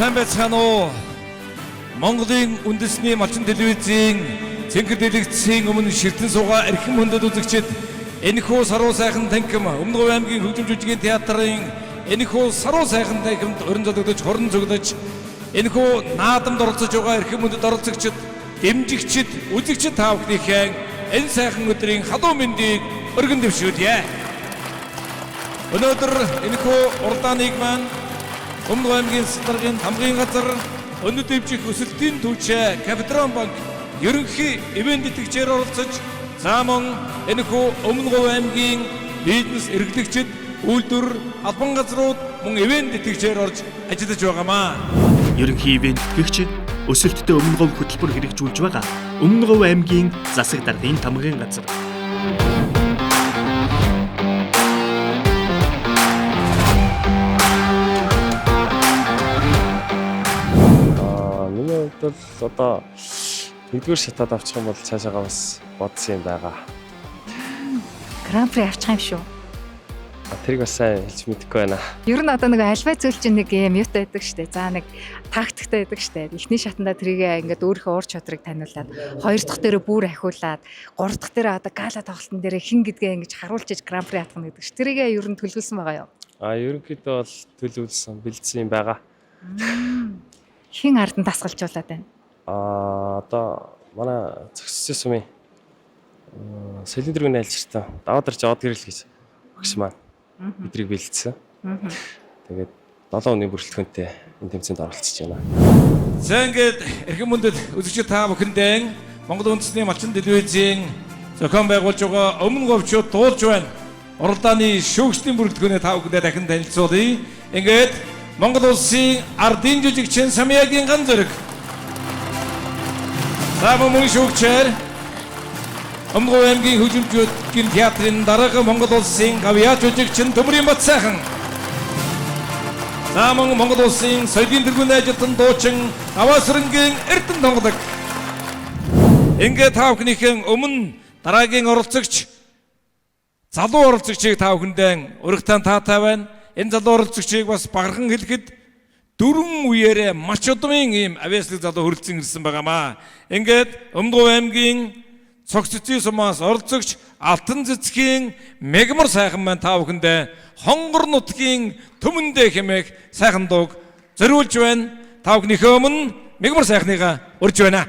Сайн байцгаана уу? Монголын үндэсний малчин телевизийн цэнхэр дэлгэцийн өмнө ширтэн суугаа эрхэм хүндэт үзэгчид, энэхүү саруу сайхан танхим Өмнө Говь аймгийн хөгжим жүжигийн театрын энэхүү саруу сайхан танхимд өрн зодогдож, хорон цуглаж, энэхүү наадамд оролцож байгаа эрхэм хүндэт оролцогчид, дэмжигчид, үзэгчид та бүхнийхээ энэ сайхан өдрийн халуун мэндийг өргөн дэвшүүлье. Өнөөдөр энэхүү уралдааныг маань Өмнө Говь аймгийн засаг даргын тамгын газар өндөр дэвжих өсөлтийн түлшээ Капитрон банк ерөнхий ивээн тэтгэгчээр оролцож, за мөн энэхүү Өмнө Говь аймгийн бизнес эрхлэгчид, үйлдвэр, албан газрууд мөн ивээн тэтгэгчээр орж ажиллаж байгаамаа. Ерөнхий ивээн тэтгэгч өсөлттэй Өмнө Говь хөтөлбөр хэрэгжүүлж байгаа Өмнө Говь аймгийн засаг даргын тамгын газар. Миний хувьд бол одоо нэгдүгээр шатаад авчих юм бол цаашаага бас бодсон юм байгаа. Гран-при авчих юм шүү. Тэрийг бас сайн хэлж мэдэхгүй байна. Ер нь одоо нэг альва зүйл чинь нэг юм юутай байдаг штэ. За нэг тактиктай байдаг штэ. Эхний шатандаа тэрийг ингээд өөрийнхөө уур чадрыг таниулаад, хоёр дахь дээрээ бүр ахиулаад, гурав дахь дээрээ одоо гала тоглолтын дээрээ хин гэдгээ ингэж харуулж иж гран-при атгах гэдэг ш. Тэрийг ер нь төлөвлөсөн байгаа юу? Ерөнхийдөө бол төлөвлөсөн, бэлдсэн юм байгаа. Хин ард нь дасгалжуулаад байна? Одоо манай зохицсон сумын соёлын дэргэний айлчтай даваадарч аваад гэрэл гэж багш маань бидрийг бэлдсэн. Тэгээд 7 өдрийн бүрэлдэхүүнтэй энэ тэмцээнд оролцож байна. За ингээд эрхэм хүндэт үзэгчид та бүхэндээ Монгол үндэсний малчин телевизийн зохион байгуулж байгаа Өмнө Говьчууд дуулж байна. Уралдааны шүүгчдийн бүрэлдэхүүнээ та бүхэндээ дахин танилцуулъя. Ингээд Монгол улсын ардын жүжигчин Самиягийн ган зэрэг. За мөн шүүгчээр Өмнө Говь аймгийн хөгжимчүүдийн театрын дарга Монгол улсын гавьяа жүжигчин Төмрийн Бат сайхан. За мөн Монгол улсын соёлын тэргүүний ажилтан дуучин Даваасрангийн Эрдэнэ тонголог. Ингээд та бүхнийхэн өмнө дараагийн оролцогч залуу оролцогчийг та бүхэндээ өргөтөн таатай байна. Энэ залуу оролцогчийг бас багархан хэлэхэд дөрвөн үеэрээ маш удмын ийм авьяаслаг залуу хүрэлцэн ирсэн байгаамаа. Ингээд Өмнө Говь аймгийн цогц цэцгийн сумаас оролцогч Алтан цэцгийн мегмар сайхан маань та бүхэндээ хонгор нутгийн төмөндөө хэмээх сайхан дууг зориулж байна. Та бүхнийхээ өмнө мегмар сайхныгаа урьж байна.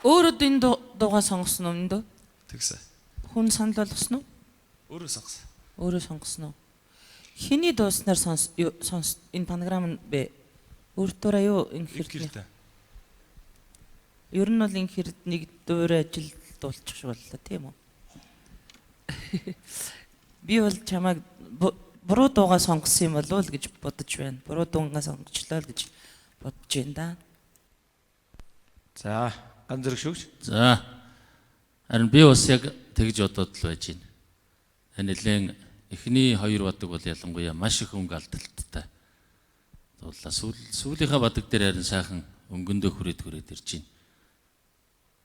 Өөрөө энэ дуугаа сонгосон уу энэ дуу? Тэгсэн. Хүн санал болгосон уу? Өөрөө сонгосон. Өөрөө сонгосон уу? Хэний дууснаар сонс сонс энэ панограм нь бэ? Өөр дураа юу энэ хэрдний? Ер нь бол энэ хэрд нэг дуурай ажил дуулчих шиг боллоо тийм үү? Би бол чамайг буруу дуугаа сонгосон юм болов уу гэж бодож байна. Буруу дуугаа сонгочлоо л гэж бодож байна да. За, ган зэрэг шүүгч. За. Харин би бас яг тэгж бодоод л байж байна. Нэлээд эхний хоёр бадаг бол ялангуяа маш их өнгө алдалттай. Дуулаа. Сүүлийнхаа бадаг дээр харин сайхан өнгөндөө хүрээд ирж байна.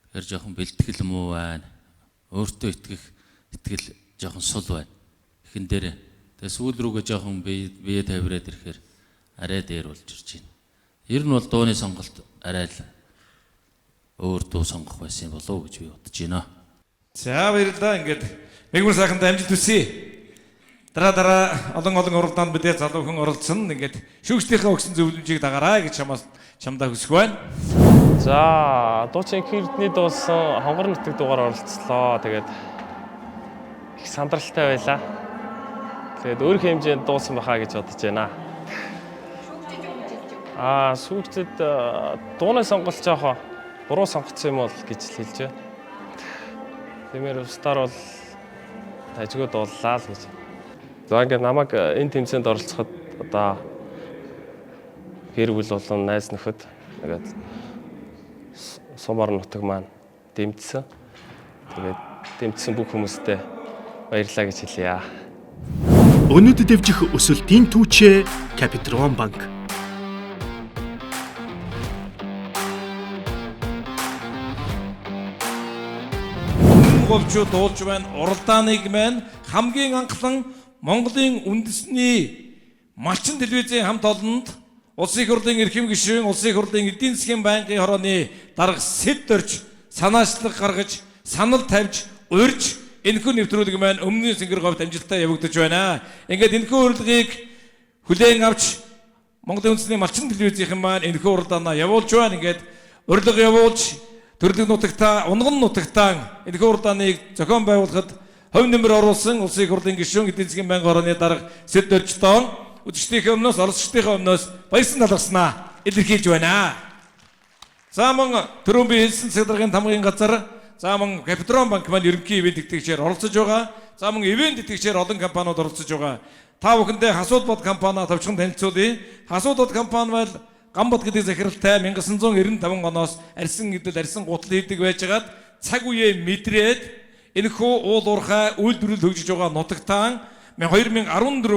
Тэгэхээр жоохон бэлтгэл муу байна. Өөртөө итгэх итгэл жоохон сул байна. Эхэн дээр тэгээ сүүл рүүгээ жоохон бие тавираад ирэхээр арай дээр болж ирж байна. Ер нь бол дууны сонголт арай л өөр дуу сонгох байсан болов уу гэж би бодож байна. За, баярлалаа. Ингээд мэгмөр сайханд амжилт хүсье. Дараа олон уралдаанд мэдээ залуу хүн оролцсон. Ингээд шүүгчдийнхээ өгсөн зөвлөмжийг дагаарай гэж чамдаа хүсэх байна. За, дуучин Энхэрдний дуулсан Хонгор нутаг дуугаар оролцлоо. Тэгээд их сандралтай байлаа. Тэгээд өөрийнхөө хэмжээнд дуулсан байхаа гэж бодож байна. Аа, сүүгчэд дууны сонголт жоохоо буруу сонгоцсон юм бол гэж хэлж байна. Тиймээр бусдаар бол тажгүй дууллаа л гэж. За, ингээд намайг энэ тэмцээнд оролцоход одоо гэр бүл болон найз нөхөд тэгээд сумаар нутаг маань дэмжсэн. Тэгээд дэмжсэн бүх хүмүүстээ баярлалаа гэж хэлье. Өнөөдөр дэвжих өсөлтийн түүчээ Капитрон банк. Говчуу дуулж байна. Уралдааныг маань хамгийн анхлан Монголын үндэсний малчин телевизийн хамт олонд Улсын их хурлын эрхэм гишүүн, Улсын их хурлын эдийн засгийн байнгын хорооны дарга Сэд Дорж санаачлаг гаргаж, санал тавьж, урьж энэхүү нэвтрүүлэг маань өмнөний Сэнгэр говьд амжилттай явагдаж байна. Ингээд энэхүү урилгыг хүлээн авч Монголын үндэсний малчин телевизийнхэн маань энэхүү уралдаанаа явуулж байна. Ингээд урилга явуулж төрлөг нутагтаа, унган нутагтаа энэхүү уралдааныг зохион байгуулахад хувь нэмэр оруулсан Улсын их хурлын гишүүн, эдийн засгийн байнгын хорооны дарга Сэд Доржтон үзэгчдийнхээ өмнөөс, оролцогчдынхээ өмнөөс баярсан талархснаа илэрхийлж байна. За, мөн түрүүн би хэлсэн засаг даргын тамгын газар, за мөн Капитрон банк маань ерөнхий ивээн тэтгэгчээр оролцож байгаа. За, мөн ивээн тэтгэгчээр олон компаниуд оролцож байгаа. Та бүхэндээ Хасууд бод компани товчхон танилцуулъя. Хасууд бод компани бол Гамбат гэдэг захиралтай 1995 оноос арьсан идэл, арьсан гутал хийдэг байжгаад цаг үеэ мэдрээд энэхүү уул уурхай үйлдвэрлэл хөгжиж байгаа нутагтаан 2014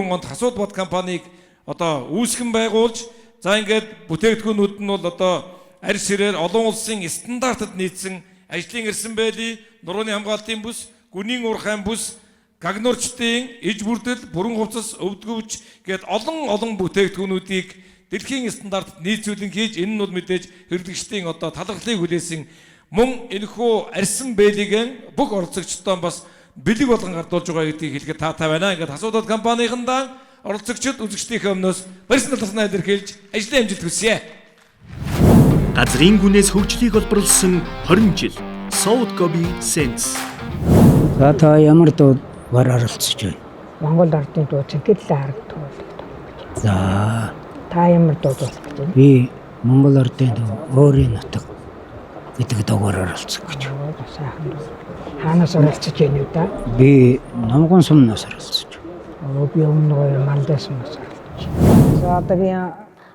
онд Хасууд бод компанийг одоо үүсгэн байгуулж, за ингээд бүтээгдэхүүнүүд нь бол одоо арьс хэрээр олон улсын стандартад нийцсэн ажлын эрсэн байли, нурууны хамгаалтын бүс, гүнийн уурхайн бүс, гагнуурчдын иж бүрдэл, бүрэн хувцас, өвдгөвч гээд олон бүтээгдэхүүнүүдийг дэлхийн стандартад нийцүүлэн хийж, энэ нь бол мэдээж хэрэглэгчдийн одоо талархлыг хүлээсэн. Мөн энэхүү арьсан бэлийг бүх оролцогчдод бас бэлэг болгон гардуулж байгаа гэдгийг хэлэхэд таатай байна. Ингээд Хасууд бод компанийхандаа оролцогчид үзэгчдийнхээ өмнөөс баярсан талархнаа илэрхийлж ажлын амжилт хүсье. Газрын гүнээс хөгжлийг олборлсон 20 жил. South Gobi Sense. За, та ямар дуугаар оролцож байна? Монгол ардын дуу цэнгэлээ харагдах болдог. За, та ямар дуу дуулах гэж байна? Би Монгол ардын дуу өөрийн нутаг гэдэг дуугаар оролцох гэж. Сайхан дуу. Хаанаас оролцож байна вэ да? Би Номгон сумнаас оролцож байна. Би өмнө гоё Малдай сумнаас оролцож байна. За, одоо би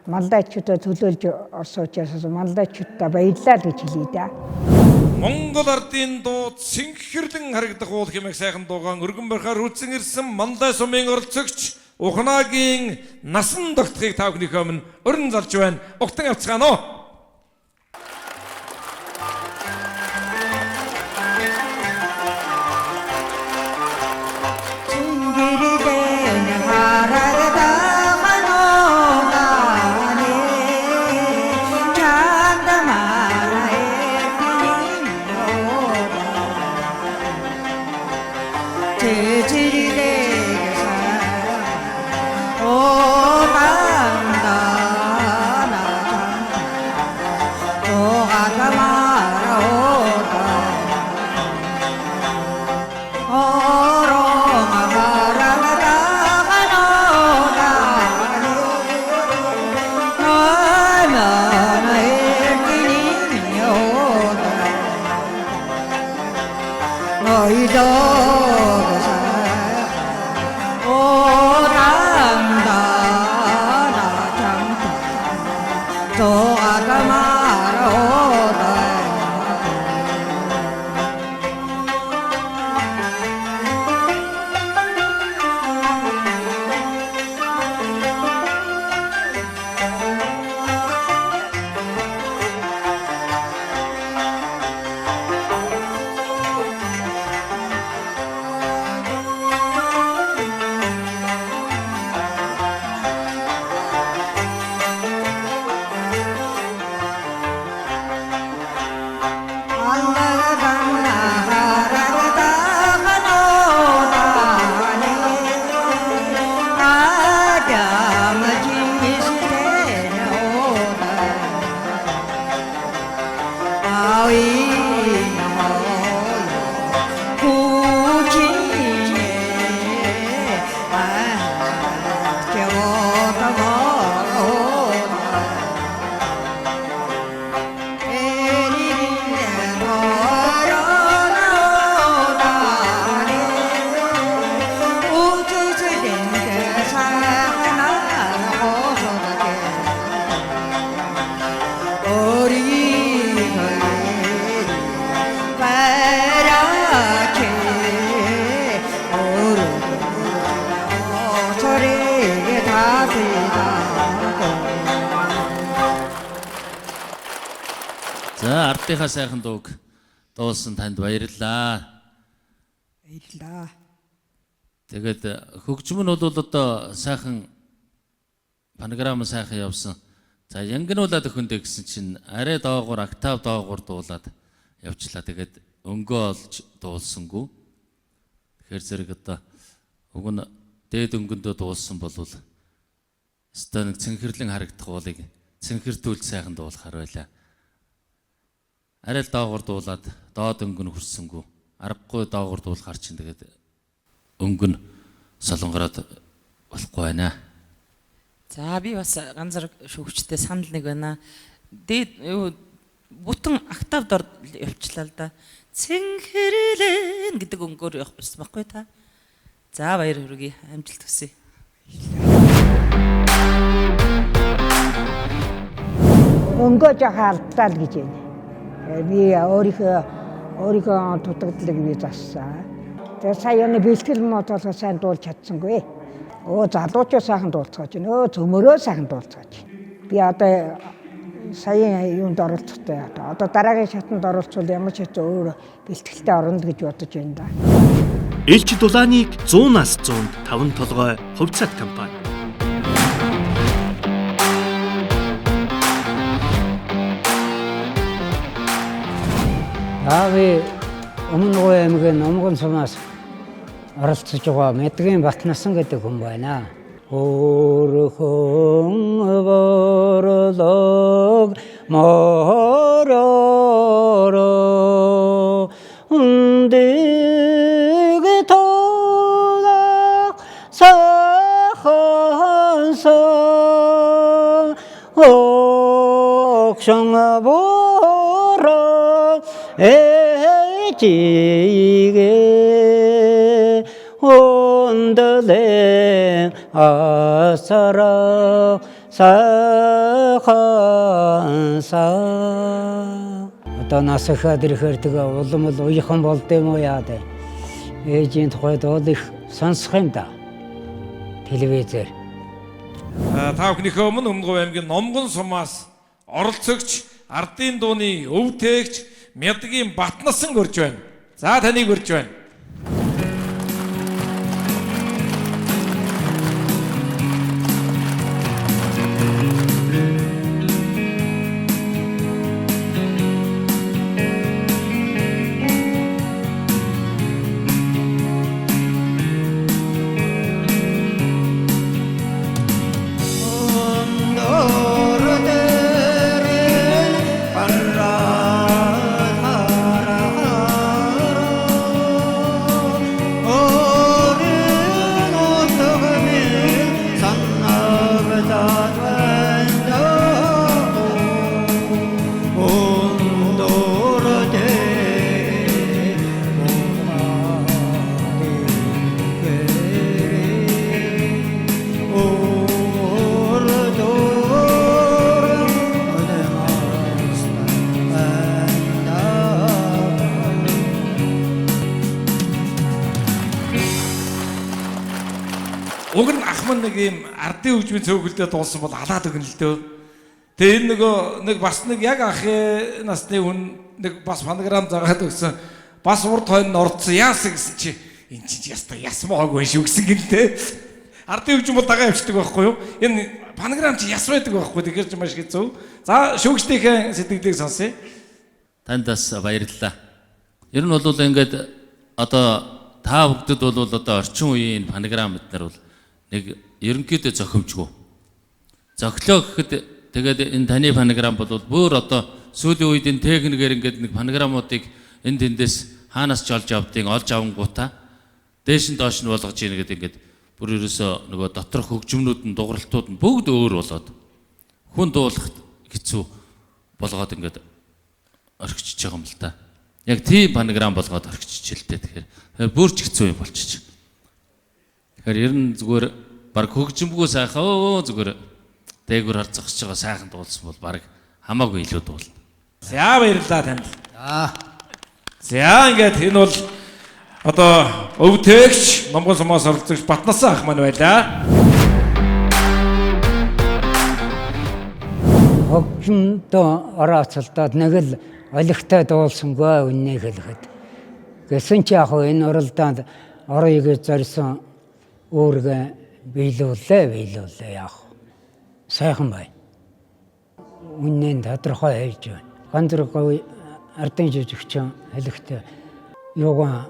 малдайчуудаа төлөөлж орсон учраас малдайчуудаа баярлалаа гэж хэлье да. Монгол ардын дуу цэнхэрлэн харагдах уул хэмээх сайхан дуугаан өргөн барихаар хүлцэн ирсэн Малдай сумын оролцогч Ухнаагийн насан тогтхыг та бүхнийхээ өмнө өрн залж байна. Угтан авцгаана уу? За ардынхаа сайхан дууг дуулсан танд баярлалаа. Баярлалаа. Тэгээд хөгжим нь бол одоо сайхан панограм сайхан явсан. За янгинуулаад өхөндөө гэсэн чинь арай доогуур октав доогуур дуулаад явчлаа. Тэгээд өнгөө олж дуулсангүй. Тэгэхээр зэрэг одоо уг нь дээд өнгөндөө дуулсан бол өстой нэг цэнхэрлэн харагдах уулыг цэнхэртүүлж сайхан дуулахар байлаа. Арай л доогуур дуулаад доод өнгө нь хүрсэнгүү. Аргагүй доогуур дуулахар чинь тэгээд өнгө нь солонгороод болохгүй байна. За би бас ганц зэрэг шүүгчтэй санал нэг байна. Дээд юу бүтэн октав дор явчлаа л да. Цэнхэрлэн гэдэг өнгөөр явах байсан байхгүй та. За баяр хүргэе. Амжилт хүсье. Өнгөө жоохон алдлаа л гэж байна. Би өөрийнхөө дутагдлыг би зассан. Тэгээ сая нэг бэлтгэл мод болохоор сайн дуулж чадсангүй. Залуучуу сайхан дуулцгааж байна. Цөмөрөө сайхан дуулцгааж. Би одоо саяын юунд оролцохтой. Одоо дараагийн шатанд оролцвол ямар ч хэцүү өөр бэлтгэлтэй орно гэж бодож байна да. Элч Дулааныг 100-аас 105 толгой хувьцаат компани. Би Өмнө Говь аймгийн Номгон сумаас оролцож байгаа Мэдгийн Батнасан гэдэг хүн байна. Өөрхөн борлог моророо үндэг толох сахансан огшон бороо эжигэ ондлэн асара саханса. Одоо нас ихэд ирэхээр тэгээ улам л уяхан болд юм уу яа дээ. Ээжийн тухайд бол их сонсох юм да. Телевизээр. Та бүхнийхээ өмнө Өмнө Говь аймгийн Номгон сумаас оролцогч, ардын дууны өв тээгч Мядгийн Батнасан өрж байна. За таныг өрж байна. Para мань нэг ийм ардын хөгжмийн цөөхөлдөө дуулсан бол алаад өгнө л дөө. Тэгээ энэ нөгөө нэг бас нэг яг ахын насны хүн нэг бас фонограм загаад өгсөн. Бас урд хойно орцсон. Яасан гэсэн чи энэ чинь яста ясмаа хог байна шүү гэсэн гинтэй. Ардын хөгжим бол дагаа явчихдаг байхгүй юу? Энэ фонограм чи яс байдаг байхгүй. Тэгэхээр чи маш хэцүү. За шүүгчдийнхээ сэтгэлийг сонсъё. Танд бас баярлалаа. Ер нь бол ингээд одоо та бүгдэд бол одоо орчин үеийн фонограм бид нар бол нэг ерөнхийдөө зохимжгүй. Зохилоо гэхэд тэгээд энэ таны фонограм бол бүр одоо сүүлийн үед энэ техникээр ингээд нэг фонограмуудыг энэ тэндээс хаанаас ч олж авдیں، олж авангуудаа дээш нь доош нь болгож ийн гэдэг ингээд бүр ерөөсөө нөгөө доторх хөгжмнүүд нь дугралтууд нь бүгд өөр болоод хүн дуулах хэцүү болгоод ингээд орхичж байгаа юм л та. Яг тийм фонограм болгоод орхичж л дээ. Тэгэхээр бүр ч хэцүү юм болчих. Тэгэхээр ер нь зүгээр баг хөгжимгүй сайхан зүгээр дээгүүр хар зогсож байгаа сайхан дуулсан бол баг хамаагүй илүү дуулна. За баярлалаа танд. За ингээд энэ бол одоо өвтөгч Номгон сумаас оролцогч Батнасан ах маань байлаа. Хөгжмөдөө орооцолдоод нэг л олигтой дуулсангүй үннийг хэлэхэд. Гэсэн чи яг энэ уралдаанд орё гэж зорьсон үүргээ биелүүллээ яг. Сайхан бай. Үнэн тодорхой хийж байна. Ганц зэрэг говь ардын жижигчин хэлэхдээ юугаа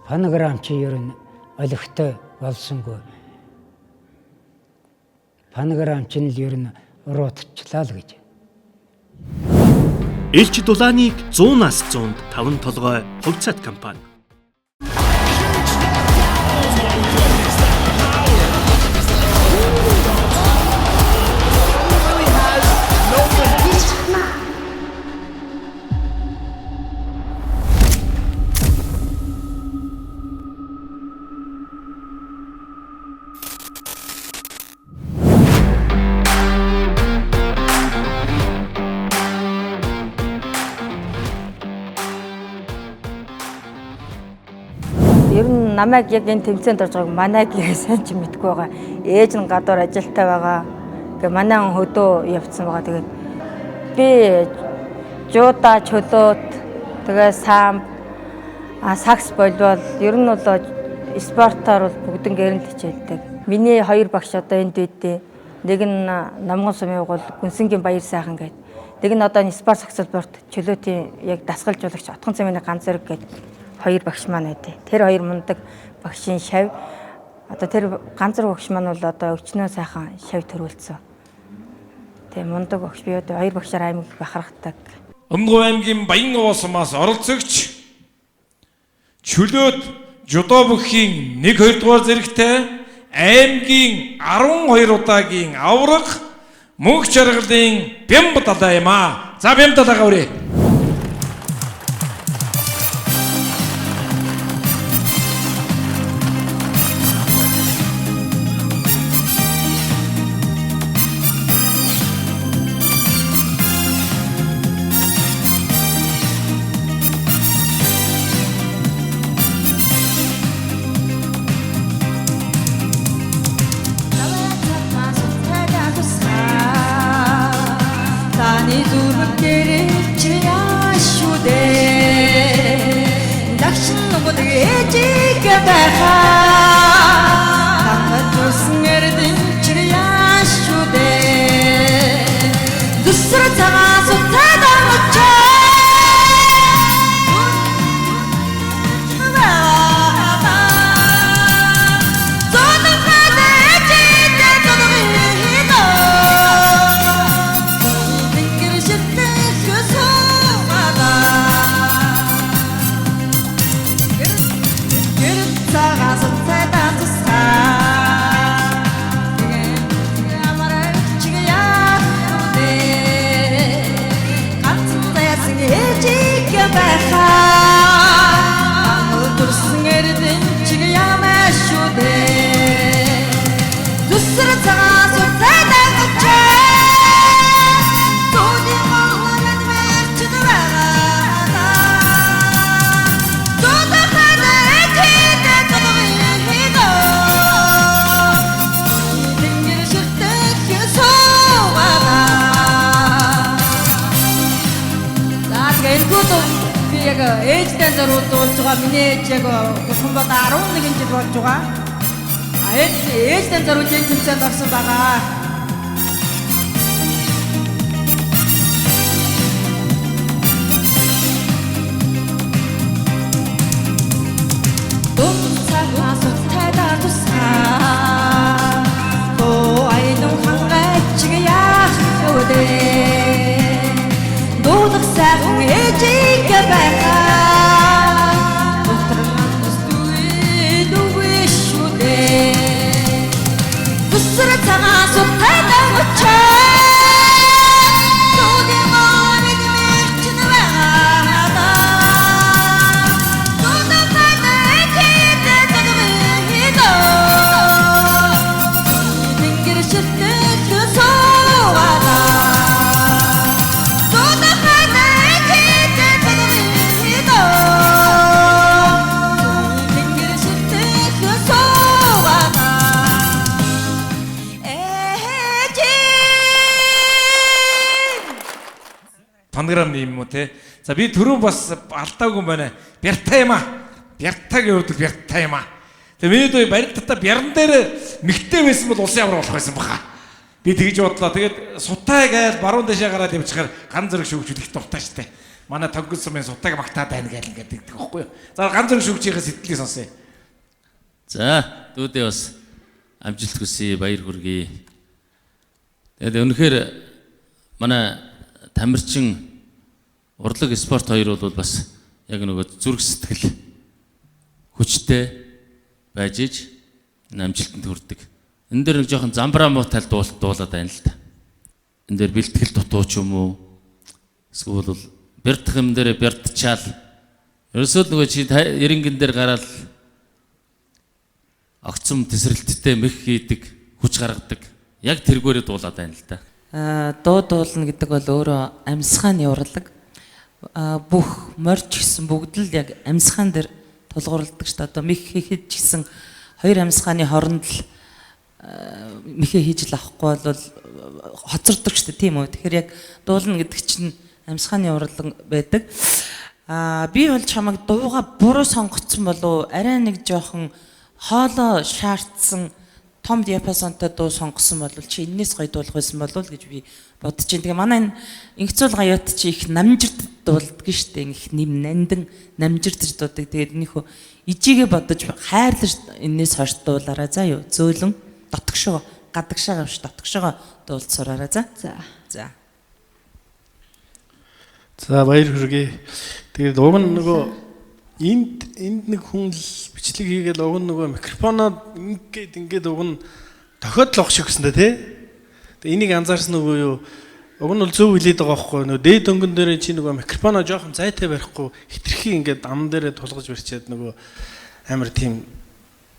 фонограм чи ер нь олигтой болсонгүй. Фонограм чинь л ер нь уруутчлаа л гэж. Элч Дулааныг 100-аас 100 5 толгой хувьцаат компани. Ер нь намайг яг энэ тэмцээнд орж байгааг манай гэрээ сайн ч мэдэхгүй байгаа. Ээж нь гадуур ажилтай байгаа. Тэгээ манай хүн хөдөө явцсан байгаа. Тэгээд би жуудаа чөлөөт тэгээ самб сакс болвол ер нь бол спортоор бол бүгдэн гэрэн хичээлдэг. Миний хоёр багш одоо энд байдیں۔ Нэг нь Номгон сумын угуул Гүнсэнгийн Баяр сайхан гэдэг. Нэг нь одоо спорт саксолборт чөлөөтийн яг дасгалжуулагч Отгон цэмийн ганц зэрэг гэдэг. Хоёр багш маань байдیں۔ Тэр хоёр мундаг багшийн шав. Одоо тэр ганц зэрэг багш маань бол одоо өчнөө сайхан шав төрүүлсэн. Тэгээ мундаг багш би одоо хоёр багшаар аймаг бахархдаг. Өмнөд аймгийн Баян сумаас оролцогч чөлөөт жудо бүхийн 1 2 дугаар зэрэгтэй аймгийн 12 удаагийн авраг мөнх жаргалын Бямб далай юм аа. За Бямб далайгаа өрөө. Цагаас яг ээжтэй зориулж дуулж байгаа. Миний ээж яг бурхан бол 11 жил болж байгаа. Ээж ээжтэй зориулж энэ тэмцээнд орсон байгаа. Дуулах сайхан ээжийг байхаа Дотрнаас дүү шүү дээ. Тусраа цагаан сутай дагчаа Дүүдийн мөрөд мэрчин байгаа Дуудах ээжид дагвэ Тэнгэр ширтэл суугаа Фонограм юм уу те. За би түрүү бас алдаагүй юм байна. Бяртай юм аа. Бяртагийн хувьд бол бяртай юм аа. Тэгээ миний дөө баримтатаа бяран дээр мэгтэй байсан бол улсын авраг болох байсан баха. Би тэгж бодлоо. Тэгээд сутай гээл баруун дэшээ гараад явчихаар ган зэрэг шүүгчүүлэх дуртай штэ. Манай Тонгон сумын сутайг магтаад байна гээл ингээд тэгдэг байхгүй юу. За ган зэрэг шүүгчийнхээ сэтгэлийг сонсъё. За дүүдээ бас амжилт хүсье, баяр хүргэе. Тэгээд үнэхээр манай Тамирчин урлаг спорт хоёр бол бас яг нөгөө зүрх сэтгэл хүчтэй байж иж энэ амжилтанд хүрдэг. Энэ дээр нэг жоохон замбраа муу тал дуулаад байна л та. Энэ дээр бэлтгэл дутуу ч юм уу эсвэл бол бэрдэх юм дээр бэрдчаал. Ерөөсөө л нөгөө чи эрэнгэн дээр гараал огцом тесрэлттэй мэх хийдэг, хүч гаргадаг. Яг тэргээрээ дуулаад байна л та. Дуу дуулна гэдэг бол өөрөө амьсгааны урлаг. Бүх морж гэсэн бүгд л яг амьсгаан дээр тулгуурладаг шүү дээ. Одоо мэх хийхэд ч гэсэн хоёр амьсгааны хооронд л мэхээ хийж л авахгүй бол хоцордог шүү дээ, тийм үү? Тэгэхээр яг дуулна гэдэг чинь амьсгааны урлаг байдаг. Би бол чамайг дууга буруу сонгоцсон болов арай нэг жоохон хоолоо шаардсан том диапазонтой дуу сонгосон бол чи энэс гоё дуулах байсан болов гэж би бодож байна. Тэгээ манай энэ Инхцуул гаяат чи их намжирд дуулдаг шүү дээ. Их нэм нандин намжирдж дуудаг. Тэгээд энийхүү ижигээ бодож хайрлаж энэс хойш дуулаарай заа юу. Зөөлөн дотгошоо гадагшаага биш дотгошоогоо дуулж сураарай за. За. За. За баяр хүргэе. Тэгээд уг нь нөгөө энд нэг хүн л бичлэг хийгээл уг нь нөгөө микрофоноо ингээд уг нь тохиод л ах шиг гэсэн дээ тий. Тэгээ энийг анзаарсан нөгөө юу уг нь бол зөв хэлээд байгаа байхгүй нөгөө дээд өнгөн дээр чи нөгөө микрофоноо жоохон зайтай барихгүй хитрхи ингээд ам дээрээ тулгаж барьчаад нөгөө амар тийм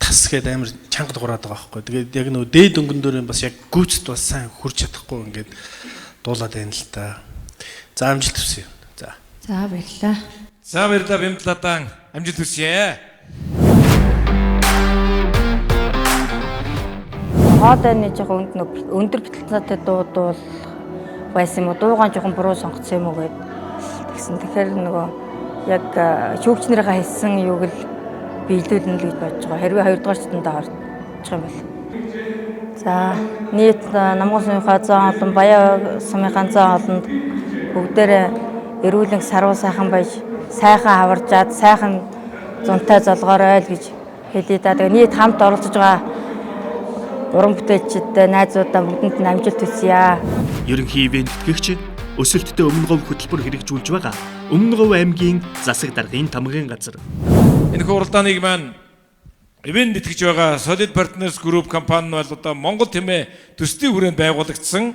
тас гээд амар чанга дуурайд байгаа байхгүй. Тэгээд яг нөгөө дээд өнгөн дээр бас яг гүйцэд бас сайн хурж чадахгүй ингээд дуулаад байна л та. За амжилт хүсье. За. За баярлалаа. За баярлалаа Бямдладан амжилт хүсье. Хоолойны жоохон өндөр бэлтэлтэй дуу дуулах байсан юм уу? Дуугаан жоохон буруу сонгоцсон юм уу гэд тэгсэн. Тэгэхээр нөгөө яг шүүгч нарынхаа хэлсэн юуг л биелүүлнэ л гэж бодож байгаа. Хэрвээ хоёрдугаар шатанд орчих юм бол. За нийт Намган сумынхаа зан олон, Баяа сумынхаа зан олонд бүгдээрээ эрүүлэн саруу сайхан байж сайхан хаваржаад сайхан зунтай золгоорой л гэж хэлье да. Тэгээ нийт хамт оролцож байгаа уран бүтээлчдээ, найзуудаа бүгдэнд нь амжилт хүсье. Ерөнхий ивээн тэтгэгч өсөлттэй Өмнө Говь хөтөлбөр хэрэгжүүлж байгаа Өмнө Говь аймгийн засаг даргын тамгын газар. Энэхүү уралдааныг маань ивээн тэтгэж байгаа Solid Partners Group компани нь бол одоо Монгол тэмээ төслийн хүрээнд байгуулагдсан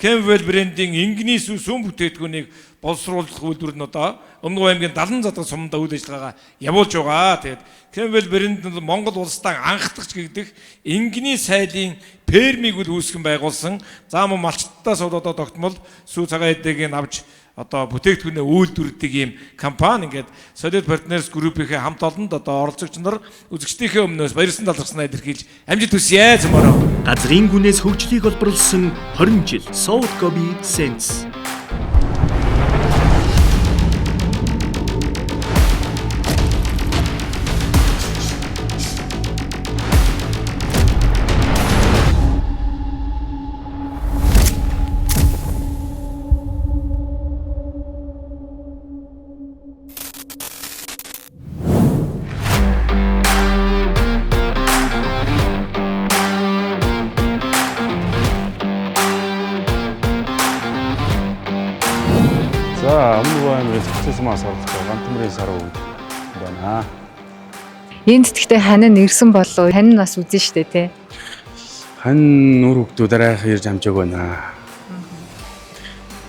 Kemwell брендийн энгний сүү сүүн бүтээгдэхүүнийг боловсруулах үйлдвэр нь одоо Өмнө Говь аймгийн 70 задаг сумдаа үйл ажиллагаагаа явуулж байгаа. Тэгээд Kemwell брэнд нь Монгол улсдаа анхдагч гэгдэх энгний сайлын фермийг үл үүсгэн байгуулсан. За мөн малчтаас одоо тогтмол сүү цагаан эдэгийг авч одоо бүтээгдэхүүнээ үйлдвэрлэдэг ийм компани ингээд Solid Partners Group-ийн хамт олонд одоо оролцогч нар үзэгчдийнхээ өмнөөс баярсан талархснаа илэрхийлж амжилт хүсье зөмөрөө. Газрын гүнээс хөгжлийг олборлсон 20 жил South Gobi Sense. Цогцсон сумаас оролцоо Гантмөрийн сар өвд байна. Энд тэгтээ ханин ирсэн болов ханин бас үзэн штэ тий. Хань нүр хөвгтүүд арайх ирж амжааг байна.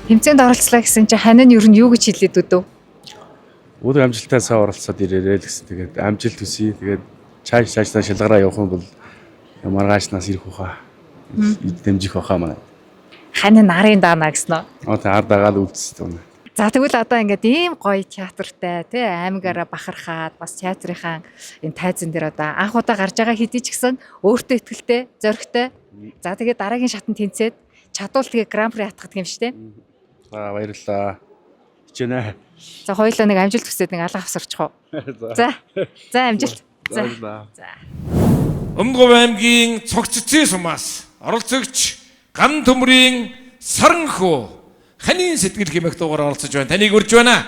Тэмцээнд оролцлоо гэсэн чинь ханин ер нь юу гэж хэлээд өдөө? Өдөр амжилттай сайн оролцоод ирээрээ л гэсэн. Тэгээд амжилт хүсье. Тэгээд чааш цаашдаа шалгараа явах юм бол маргаашнаас ирэх байхаа. Дэмжих байхаа манай. Ханин нарын даана гэсэн үү? Одоо ард дагаад үлдсэн. За тэгвэл одоо ингээд ийм гоё театртай тий аймгаараа бахархаад бас театрынхаа энэ тайзан дээр одоо анх удаа гарч байгаа хэдий ч гэсэн өөртөө ихтэй зоригтой. За тэгээд дараагийн шатанд тэнцээд чадвал тэгээ гран при атгах юм шүү дээ. За баярлалаа. Хичээнэ. За хоёулаа нэг амжилт хүсээд нэг алга авсарчих уу. За. За амжилт. За. За. Өмнөд аймгийн Цогццын сумаас оролцогч Ган төмрийн Саранхүү ханийн сэтгэл хэмээх дуугаар оролцож байна. Таныг урьж байна.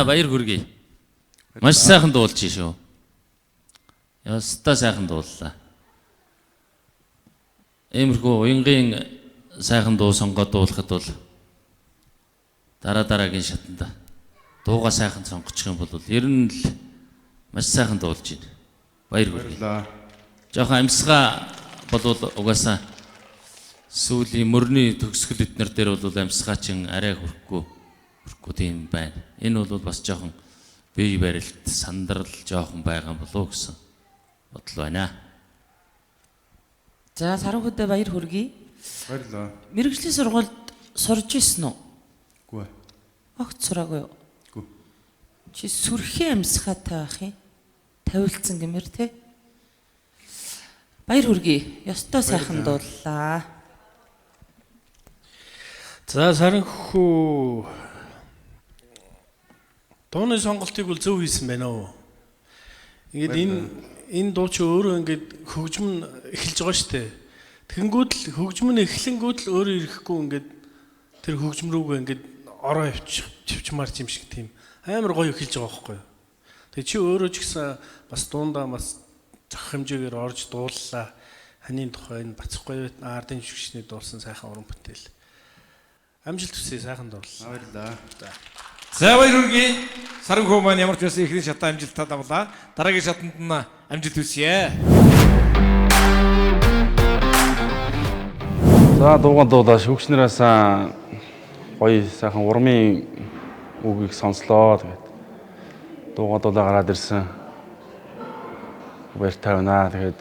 За баяр хүргэе. Маш сайхан дуулж шүү. Ястаа сайхан дууллаа. Иймэрхүү уянгийн сайхан дуу сонгоод дуулахад бол дараа дараагийн шатанда дууга сайхан сонгочих юм бол ер нь л маш сайхан дуулж байна. Баяр хүргэе. Жохон амьсгаа болвол угаасаа сүүлийн мөрний төгсгөл эднэр дээр бол амьсгаа чинь арай хүрхгүй тийм байна. Энэ бол бас жоохон бие барилт, сандрал жоохон байгаа болов уу гэсэн бодол байна. За Саранхүүдээ баяр хүргэе. Баярлалаа. Мэргэжлийн сургуульд сурж исэн үү? Үгүй. Огт сураагүй юу? Үгүй. Чи сүрхий амьсгаатай байх юм? Тавилцсан гэмээр те. Баяр хүргэе. Ёстой сайхан дууллаа. За саранхүү дууны сонголтыг бол зөв хийсэн байна уу? Ингээд энэ дуу чи өөрөө ингээд хөгжим нь эхэлж байгаа шүү дээ. Тэгэнгүүт л хөгжим нь эхлэнгүүт л өөрөө ирэхгүй ингээд тэр хөгжим рүүгээ ингээд ороо явчмаар юм шиг тийм амар гоё эхэлж байгаа байхгүй юу? Тэгээ чи өөрөө ч гэсэн бас дуундаа бас зохих хэмжээгээр орж дууллаа. Ханийн тухай энэ Бацхгүй ардын жүжигчний дуулсан сайхан уран бүтээл. Амжилт хүсье, сайхан дууллаа. Баярлалаа. За баяр хүргэе. Саранхүү маань ямар ч байсан эхний шатаа амжилттай давлаа. Дараагийн шатанд нь амжилт хүсье. За дууган дуулаа шүүгч нараас гоё сайхан урмын үгийг сонслоо. Тэгээд дууган дуулаа гараад ирсэн. Баяртай байна. Тэгээд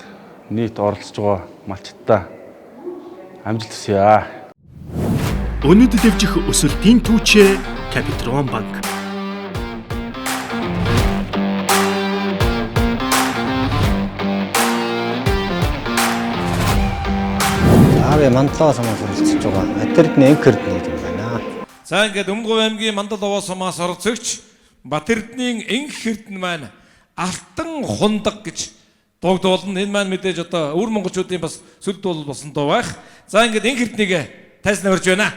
нийт оролцож байгаа малчтаа амжилт хүсье. Өнөд дэвжих өсөлтийн түүчээ Капитрон банк. За би Мандалава сумаас оролцож байгаа. Батэрдний Энкэрдний гэдэг юм байна. За ингээд Өмнө Говь аймгийн Мандалава сумаас оролцогч Батэрдний Энх Эрдэнэ маань Алтан хундаг гэж дууг дуулна. Энэ маань мэдээж одоо өвөр монголчуудын бас сүл дуул болсон дуу байх. За ингээд Энх Эрдэнэийг тайзнаа өрж байна.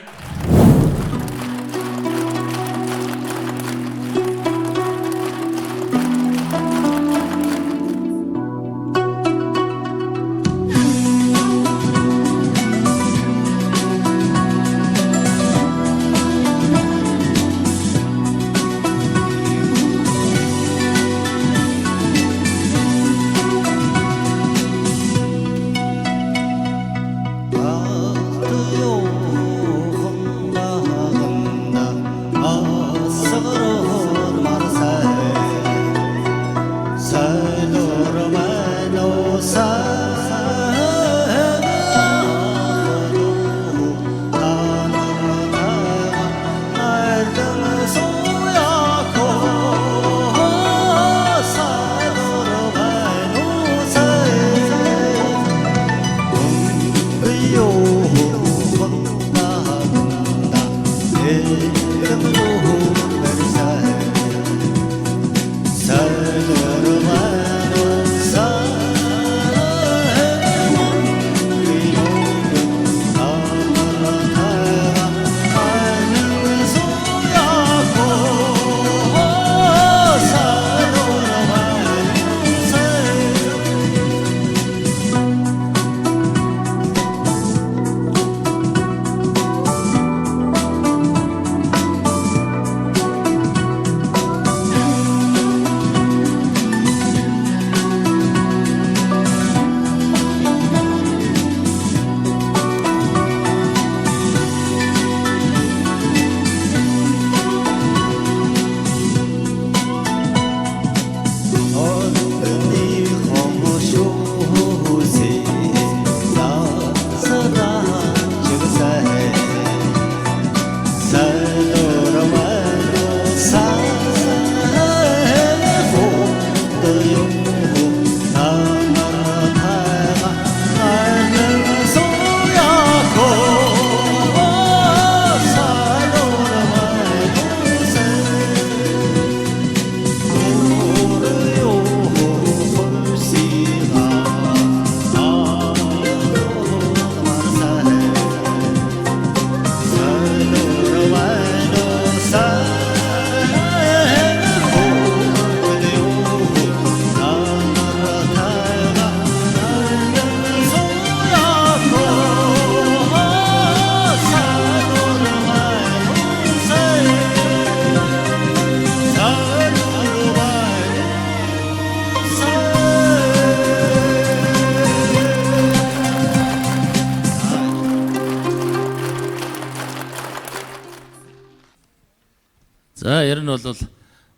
За ер нь бол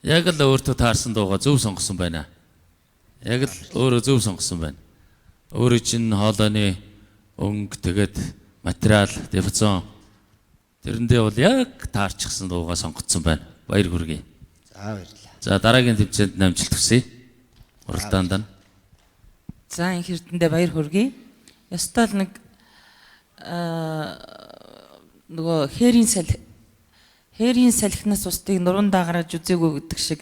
яг л өөртөө таарсан дуугаа зөв сонгосон байна. Яг л өөрөө зөв сонгосон байна. Өөрөө чинь хоолойны өнгө тэгээд материал, диапазон тэрэндээ бол яг таарчихсан дуугаа сонгоцсон байна. Баяр хүргэе. За баярлалаа. За дараагийн тэмцээнд амжилт хүсье. Уралдаанд нь. За, инх эрдэндээ баяр хүргэе. Ёстой л нэг нөгөө хээрийн салхинаас устыг нуруундаа гаргаж үзээгүй гэдэг шиг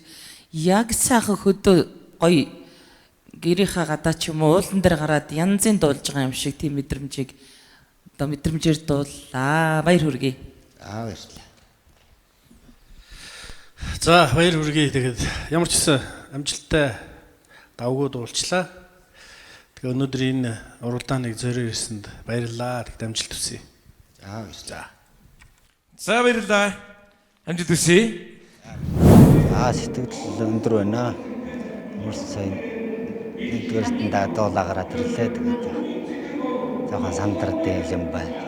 яг сайхан хөдөө гоё гэрийнхаа гадаа ч юм уу уулан дээр гараад янзын дуулж байгаа юм шиг тийм мэдрэмжийг одоо мэдрэмжээр дууллаа. Баяр хүргэе. Аа, баярлалаа. За, баяр хүргэе. Тэгээд ямар ч гэсэн амжилттай давгүй дуулчлаа. Тэгээ өнөөдөр энэ уралдааныг зорио ирсэнд баярлалаа. Тэгт амжилт хүсье. За, баярлалаа. За, баярлалаа. Амжилт хүсье. За, сэтгэл өндөр байна. Ямар сайн нэгдүгээрт нь дуулаа гараад ирлээ. Тэгээд жоохон сандардаг юм байна.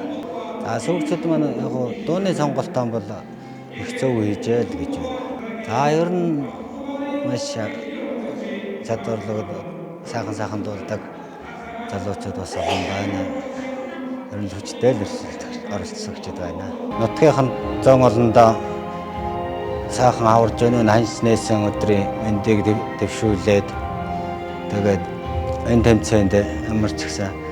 За, сүүгчүүд маань яг дууны сонголтоо бол их зөв хийжээ л гэж байна. За, ер нь маш чадварлаг сайхан дуулдаг залуучууд бас олон байна. Ер нь хүчтэй л оролцогчд байна. Нутгийнх нь зон олондоо сайхан аварж өнөө ханш нээсэн өдрийн мэндийг дэвшүүлээд тэгээд энэ тэмцээнд ямар ч гэсэн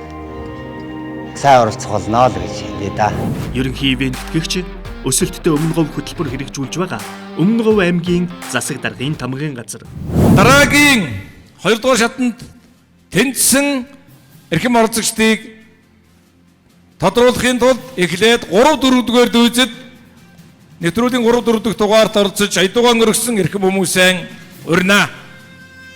сайн оролцох болно л гэж хэлье да. Ерөнхий ивээн тэтгэгч өсөлттэй Өмнө Говь хөтөлбөр хэрэгжүүлж байгаа Өмнө Говь аймгийн засаг даргын тамгын газар. Дараагийн 2 дугаар шатанд тэнцсэн эрхэм оролцогчдыг тодруулахын тулд эхлээд 3 4 дугаар дүйцэд нэвтрүүлгийн 3 4 дахь дугаарт оролцож аядуугаан өргөсөн эрхэм хүмүүсээ урина.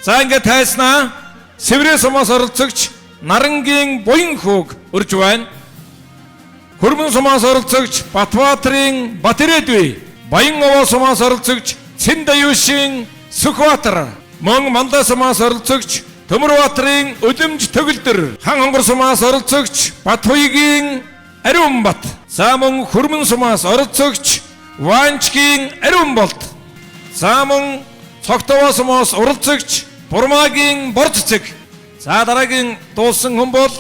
За, ингээд тайснаа Сэврээ сумаас оролцогч Нарангийн Буян хүүг урьж байна. Хөрмөн сумаас оролцогч Батбаатарын Батэрэдүй, Баян овоо сумаас оролцогч Цэндаюшийн Сүхбаатар, мөн Мандаа сумаас оролцогч Төмөрбаатарын Өдөмж Төгөлдөр, Хан Хонгор сумаас оролцогч Батхуйгийн Ариунбат, за мөн Хөрмөн сумаас оролцогч Ванчгийн Ариунболд, за мөн Цогтовоо сумаас оролцогч Бурмагийн Борцэцэг. За, дараагийн дуулсан хүн бол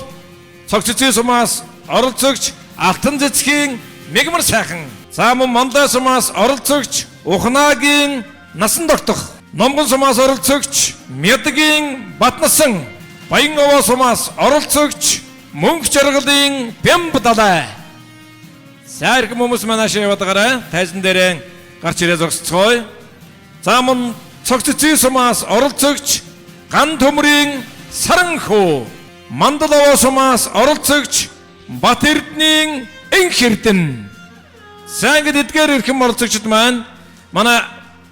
Цогцөцийн сумаас оролцогч Алтан цэцгийн Мегмар сайхан. За, мөн Мандаа сумаас оролцогч Ухнаагийн Насан тогтох, Номгон сумаас оролцогч Мядгийн Батнасан, Баян овоо сумаас оролцогч Мөнх жаргалын Бямб далай. За, эрхэм хүмүүс манайшаа яваад байгаарай. Тайзан дээрээ гарч ирээ зогсцгооё. За, мөн Цогцөцийн сумаас оролцогч Ган төмрийн Саранхүү, Мандал овоо сумаас оролцогч Бат Эрдэнийн Энх Эрдэнэ. За, ингээд эдгээр эрхэм оролцогчид маань манай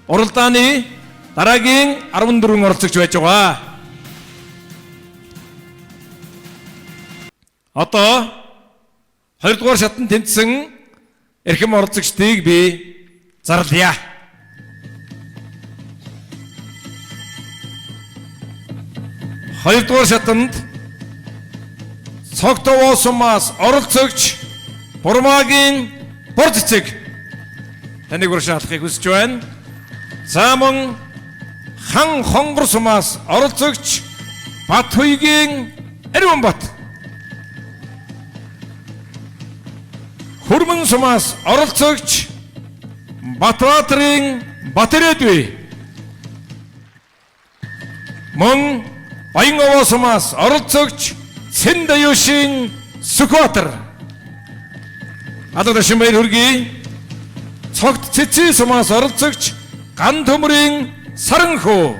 уралдааны дараагийн 14 оролцогч байж байгаа. Одоо 2 дугаар шатанд тэнцсэн эрхэм оролцогчдыг би зарлая. 2 дугаар шатанд Цогтовоо сумаас оролцогч Бурмагийн Борцэцэг таныг урьдчилахыг хүсэж байна. За, мөн Хан Хонгор сумаас оролцогч Батхуйгийн Ариунбат, Хөрмөн сумаас оролцогч Батбаатарын Батэрэдүй, мөн Баян овоо сумаас оролцогч Цэндаюшийн Сүхбаатар. Алга дашин баяр хүргэе. Цогт цэцэн сумаас оролцогч Ган төмрийн Саранхүү,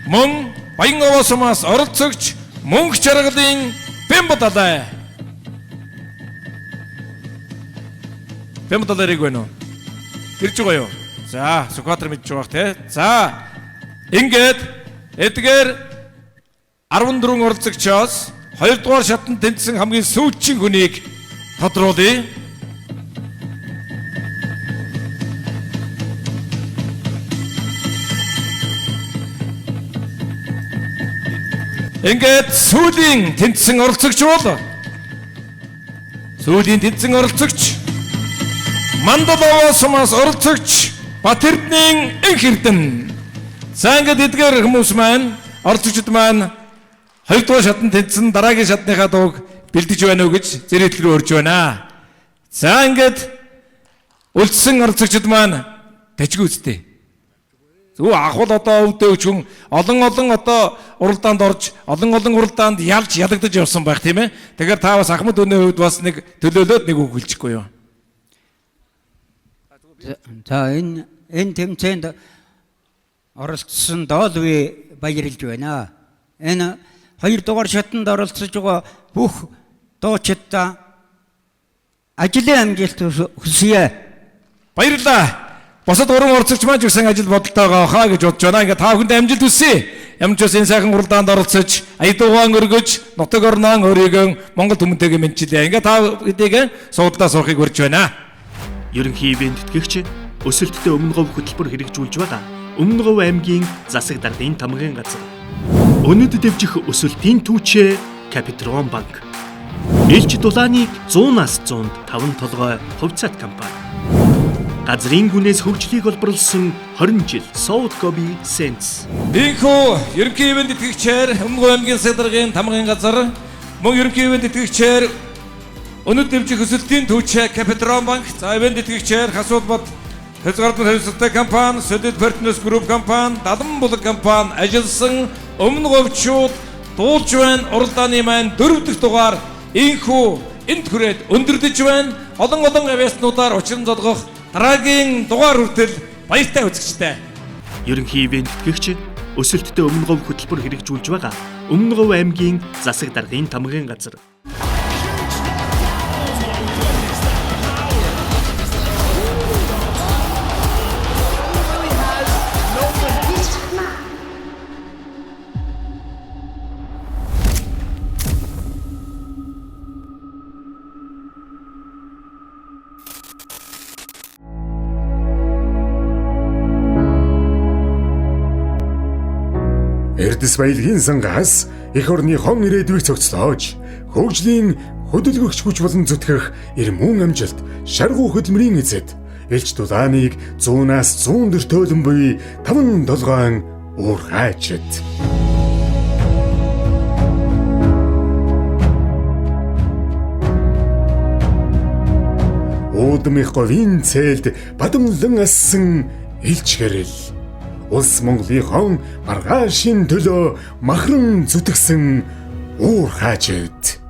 мөн Баян овоо сумаас оролцогч Мөнх жаргалын Бямб далай. Бямб далай ирэх байна уу? Ирж байгаа юу? За, Сүхбаатар мэдж байгаа бах те. За, ингээд эдгээр 14 оролцогчоос 2 дугаар шатанд тэнцсэн хамгийн сүүлчийн хүнийг тодруулъя. Ингээд сүүлийн тэнцсэн оролцогч бол сүүлийн тэнцсэн оролцогч Мандалова сумаас оролцогч Бат Эрдэнийн Энх Эрдэнэ. За, ингээд эдгээр хүмүүс маань оролцогчид маань 2 дугаар шатанд тэнцсэн дараагийн шатныхаа дууг бэлдэж байна уу гэж зэрэгтэл рүү орж байна. За, ингээд үлдсэн оролцогчид маань дажгүй үсттэй. Тэгвэл ахвал одоо өвдөөч хүн олон олон одоо уралдаанд орж олон олон уралдаанд ялж ялагдаж явсан байх, тийм ээ. Тэгэхээр та бас Ахмад үнийн хувьд бас нэг төлөөлөөд нэг үг хэлчихгүй юу? За, энэ тэмцээнд оролцсон доо л би баярлж байна. Энэ 2 дугаар шатанд оролцож байгаа бүх дуучиддаа ажлын амжилт хүсье. Баярлалаа. Босод гурван оролцогч маань ч гэсэн ажил бодолтойгоо хаа гэж бодож байна. Ингээ та бүхэнд амжилт хүсье. Ямар ч бас энэ сайхан уралдаанд оролцож, аядуугаан өргөж, нутаг орноо өөрийгөө Монгол түмэнтэйгээ мэдчилээ. Ингээ та хэдийг суудлаа суухыг урьж байна. Ерөнхий ивээн тэтгэгч өсөлттэй өмнө говь хөтөлбөр хэрэгжүүлж байгаа Өмнө Говь аймгийн засаг даргын тамгын газар. Өнөд дэвжих өсөлтийн түүчээ Капитрон банк. Элч дулааныг 100-аас 100-д 5 толгой хувьцаат компани. Газрын гүнээс хөгжлийг олборлсон 20 жил South Gobi Sense. Ийхүү ерөнхий ивээн тэтгэгчээр Өмнө Говь аймгийн засаг даргын тамгын газар, мөн ерөнхий ивээн тэтгэгчээр өнөд дэвжих өсөлтийн түүчээ Капитрон банк, за ивээн тэтгэгчээр Хасуулбат хязгаарлалт хариуцлагатай компани, Solid Partners Group компани, Далан булаг компани ажилласан Өмнө Говьчууд дуулж байна. Уралдааны маань 4 дахь дугаар ийхүү энд хүрээд өндөрлөж байна. Олон олон авьяаснуудаар учран зодгох дараагийн дугаар хүртэл баяртай үзэгчтэй. Ерөнхий ивээн тэтгэгч өсөлттэй Өмнө Говь хөтөлбөр хэрэгжүүлж байгаа Өмнө Говь аймгийн засаг даргын тамгын газар. Эрдэс баялагын сангаас эх орныхон ирээдүйг цогцлоож, хөгжлийн хөдөлгөгч хүч болон зүтгэх эрмүүн амжилт, шаргуу хөдөлмөрийн эзэд элч дулааныг 100-аас 100 төлөн буй 5 толгойн уурхайчд. Уудам их говийн цээлд бадамлан ассан элч гэрэл. Улс Монголынхон маргаашийн төлөө махран зүтгэсэн уурхайчд.